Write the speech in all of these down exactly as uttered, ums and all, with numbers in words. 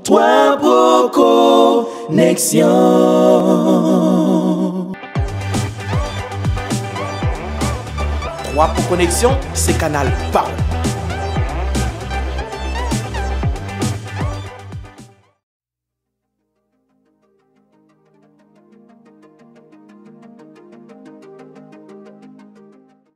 Twa Pro Koneksyon. Twa Pro Koneksyon, se kanal pa w.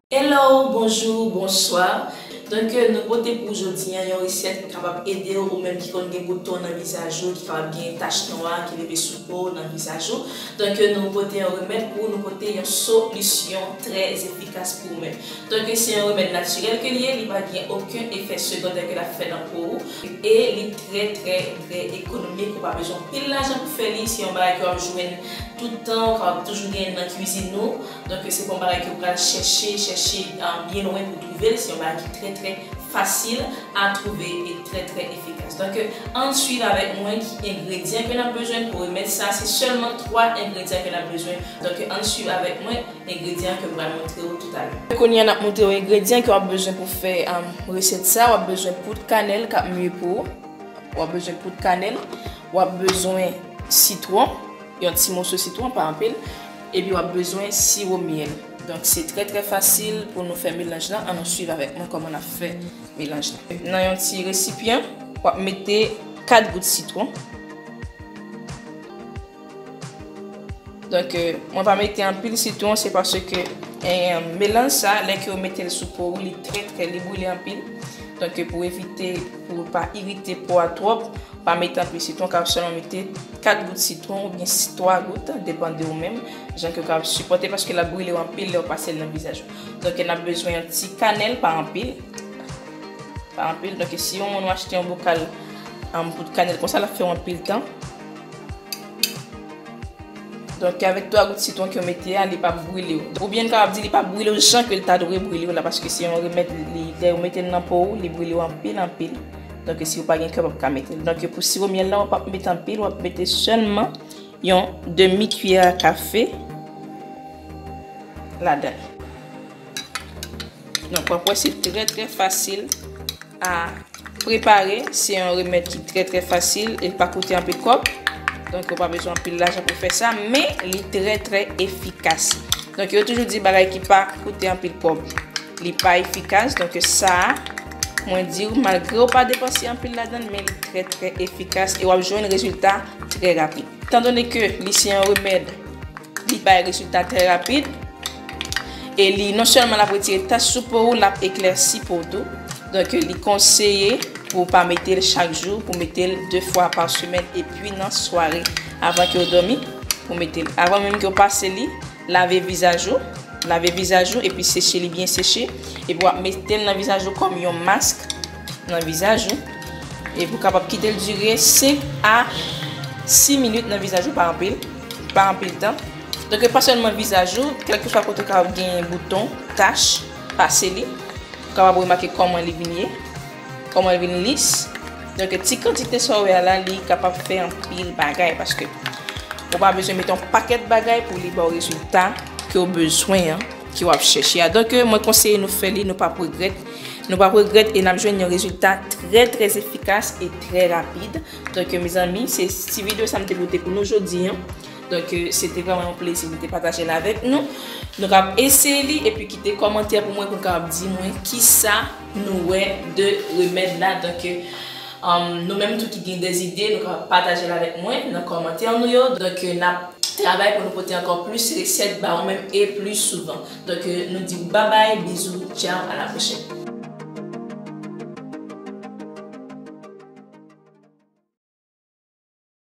Hello, bonjou, bonswa. Donk, euh, nou pote pou jodi a yon resèt ki kapab ede w, ou menm ki konn gen bouton nan vizaj ou, ki kapab gen tach nwa ki leve sou po w, nan vizaj ou. Donk, euh, nou pote yon remèd pou ou, nou pote yon solisyon trè efikas pou ou menm. Donk, se yon remèd natirèl ke li ye, li pa gen okenn efè segondè ke l ap fè nan po ou, e li trè, trè, trè ekonomik, ou pa bezwen anpil lajan pou fè li, se yon bagay ke w ap jwenn tout tan, ou kapab toujou genyen nan kwizin ou. Donk, se pa yon bagay ke w pral chèche, chèche, ah, byen lwen pou twouve l, se yon bagay ki trè, trè fasil a twouve e trè, trè efikas. Donk, ann swiv avèk mwen ki engredyan ke n ap bezwen pou remèd sa, se sèlman twa engredyan ke n ap bezwen. Donk, ann swiv avèk mwen. Engredyan ke m pral montre w toutalè. Kounye a, n ap montre w engredyan ke w ap bezwen pou fè, um, resèt sa. W ap bezwen poud kanèl k ap mye po w. W ap bezwen poud kanèl. W ap bezwen sitwon, yon ti moso sitwon, pa anpil. Epi w ap bezwen siwo myèl. Donk, se trè, trè fasil pou nou fè melanj lan. Ann nou swiv avèk mwen kòman n ap fè melanj lan. Nan yon ti resipyan, w ap mete kat gout sitwon. Donk, euh, mwen pa mete anpil sitwon, se paske, eh, melanj sa, lè ke w mete l sou po ou, li trè, trè, li brile anpil. Donk, euh, pou evite, pou pa irite po a twòp, pa mete anpil sitwon, ka sèlman mete kat gout sitwon oubyen twa gout, depann de ou menm, jan ke w ka sipòte, paske l ap brile w anpil lè w pase l nan vizaj ou. Donk, n ap bezwen yon ti kanèl, pa anpil. Pa anpil. Donk, si yon moun ou achte yon bokal, um, poud kanèl konsa, l ap fè w anpil tan. Donk, avèk twa gout sitwon ke w mete a, li p ap brile w. Oubyen, n kapab di li p ap brile w jan ke l ta dwe brile w la, paske se yon remèd, li, lè w mete l nan po ou, li brile w anpil, anpil. Donk, si w pa gen kè, w p ap ka mete l. Donk, pou siwo myèl la, w p ap mete anpil, w ap mete sèlman yon demi kiyè a kafe ladan l. Donk, w ap wè se trè, trè fasil a prepare. Se yon remèd ki trè, trè fasil. Li pa koute anpil kòb. Donk, ou pa bezwen anpil lajan pou fè sa, men li trè, trè efikas. Donk, yo toujou di bagay ki pa koute anpil kòb, li pa efikas. Donk, sa a, mwen di w, malgre w pa depanse anpil ladan l, men li trè, trè efikas e w ap jwenn rezilta trè rapid. Etandone ke li se yon remèd, li bay rezilta trè rapid. E li non sèlman l ap retire tach sou po ou, l ap eklèsi po w tou. Donk, li konseye pou w pa mete l chak jou, pou w mete l de fwa pa semèn, epi nan sware, avan ke w dòmi, pou w mete l. Avan menm ke w pase li, lave vizaj ou, lave vizaj ou, epi seche li byen seche, epi w ap mete l nan vizaj ou kòm yon mask nan vizaj ou. Epi w kapab kite l dire senk a sis minit nan vizaj ou, pa anpil, pa anpil tan. Donk, pa sèlman vizaj ou, kèlkeswa kote w kapab genyen bouton, tach, pase li. Ou kapab remake kòman li vin ye, kòman li vin lis. Donk, ti kantite sa w wè a la, li kapab fè anpil bagay, paske ou pa bezwen mete yon pakèt bagay pou li ba w rezilta ke w bezwen an, ke w ap chèche a. Donk, mwen konseye nou fè li, nou p ap regrèt. Nou p ap regrèt e n ap jwenn yon rezilta trè, trè efikas e trè rapid. Donk, mezanmi, se ti videyo sa m te pote pou nou jodi an. Donk, se te vrèman yon plezi pou m te pataje l avèk nou. Nou kab eseye li epi kite kòmantè pou mwen, pou n kab di mwen kisa nou wè de remèd la. Donk, um, nou menm tou ki gen dèzide, nou kab pataje l avèk mwen nan kòmantè nou yo. Donk, n ap travay pou nou pote ankò plis resèt ba ou menm e plis souvan. Donk, nou di w babay, bizou, tchaw, a la pwochèn.